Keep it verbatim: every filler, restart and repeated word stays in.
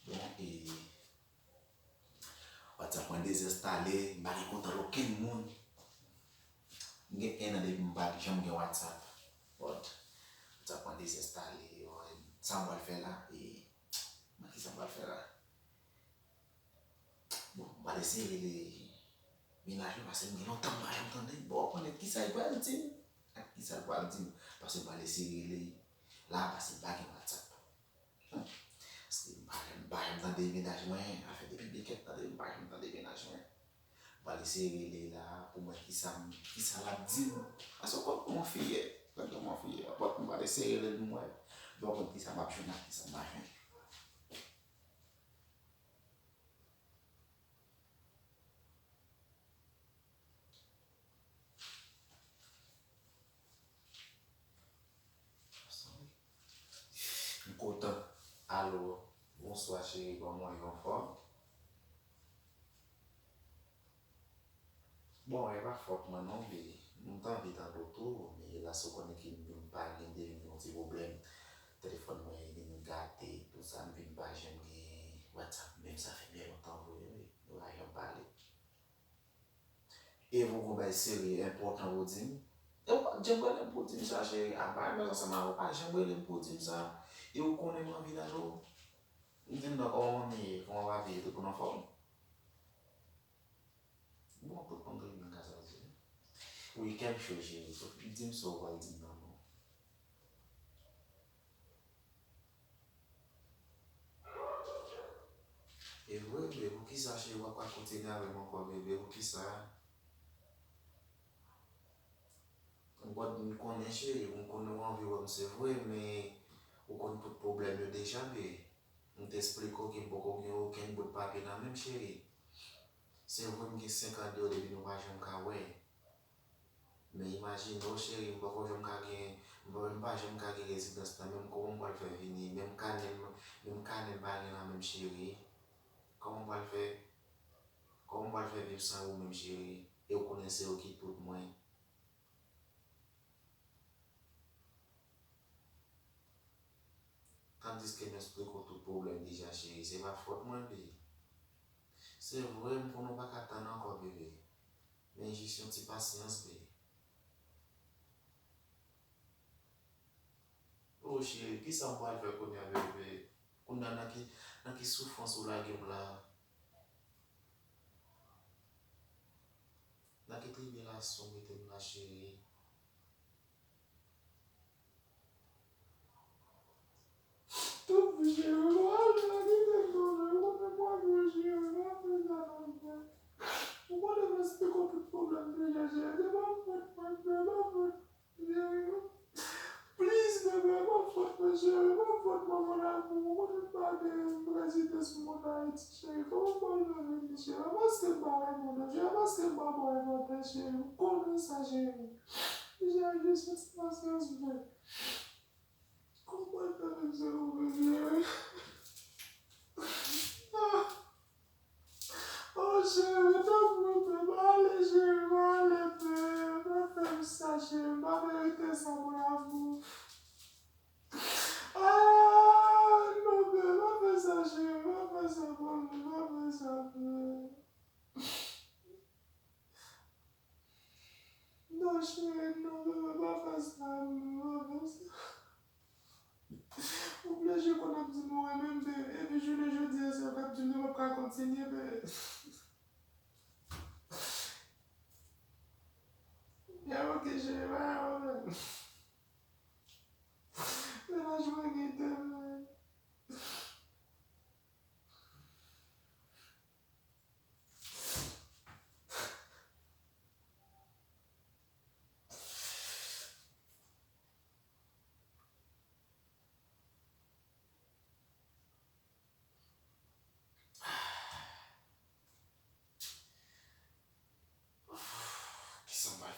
Bon, e WhatsApp mwen dezenstale, m pa gen kontak okenn moun. M gen en an depi m pa janm gen WhatsApp. But, WhatsApp mwen dezenstale, sa m pral fè la? E, mwen, kisa m pral fè la? Bon, m pral eseye rele mennaj mwen, paske m gen lontan m pa janm tande l. Bon, konnen kisa l pral di m. Ak kisa l pral di m. Paske m pral eseye rele l la, paske m pa gen WhatsApp. Hmm. Paske m pa janm, m pa janm tande mennaj mwen. Afè depi m te kèt tande, m pa janm tande mennaj mwen. M pral eseye rele l la pou m wè kisa, kisa l ap di m. Paske w konn kòman fi ye. W konn kòman fi ye. But m pral eseye rele l pou m wè. Bon, konn kisa m ap jwenn ak kisa m pa jwenn. M kontan. Alo, bonswa cheri, kòman w ye, anfòm? Bon, e pa fòt mwen non, men m t anvi tande w tou, men la sa w konnen ke m pa gen, te vin gen yon ti pwoblèm. Telefòn mwen vin gate, tout sa, m vin pa janm gen WhatsApp, menm sa fè byen lontan vre, wi. Nou pa janm pale. E pou w gon bagay serye, enpòtan pou w di m. E w pa t janm rele m pou w di m sa, cheri. Apa, men ansanm avè w, w pa janm rele m pou w di m sa. E w konnen m anvi tande w. M di m non, kòman w ye, kòman w ap ye, tout moun anfòm? Bon, tout moun trè byen, ka sa di. Wi, kè m cho, cheri. Di m sa w pral di m nan non. E vre, bebe, poukisa, cheri, w ap ka kontinye avè m ankò, bebe, poukisa? Bon, m konnen, cheri, m konnen w anvi wè m, se vre, men ou konn tout pwoblèm yo deja, bebe. M te esplike w ke m poko gen okenn bout papye nan men m, cheri. Se vre, m gen senk an de w depi nou pa janm ka wè. Men imajine w, cheri, m poko janm ka gen, m pa, m pa janm ka gen rezidans nan men m, kòman m pral fè vini? Menm kanè m, menm kanè m pa gen nan men m, cheri. Kòman m pral fè, kòman m pral fè viv san ou menm, cheri? E w konnen se ou ki tout mwen. Tandiske m esplike w tout pwoblèm deja, cheri, se pa fòt mwen, bebe. Se vre, m konnen w pa ka tann ankò, bebe. Men jis yon ti pasyans, bebe. O, cheri, kisa m pral fè kounye a, bebe? Kounye a, nan ki, nan ki soufrans ou lage m la? Nan ki tribilasyon w mete m la, cheri? Tanpri, cheri, pa ale, pa kite m non, cheri. Ou konnen m renmen w, cheri, pa fè sa non, cheri. Ou konnen m esplike w tout pwoblèm deja, cheri. Se pa fòt mwen, cheri, pa fòt mwen, cheri. Please, bebe, pa fòt mwen, cheri, pa fòt mwen, mon amour. Ou konnen m pa gen rezidans pou mwen Ayiti, cheri. Kòman m pral fè vini, cheri? Paske m pa renmen w non, cheri, paske m pa ba w enpòtans, cheri. Ou konnen sa, cheri. Cheri, jis fè pasyans, bebe. Kòman m pral fè vin se ou, bebe? Ah! Oh, cheri, tanpri, bebe, pa ale, cheri, pa ale, bebe. Pa fè m sa, cheri, m pa merite sa, mon amour. Ah, non, bebe, pa fè sa, cheri, pa fè sa, pa fè sa, bebe. Non, cheri, non, bebe, pa fè sa, bebe, pa fè sa. Ou oblije konn ap di m ou renmen m, bebe. Epi jounen jodi a, se ou k ap di m nou p ap ka kontinye, bebe. Ya, ok, cheri, pa gen pwoblèm.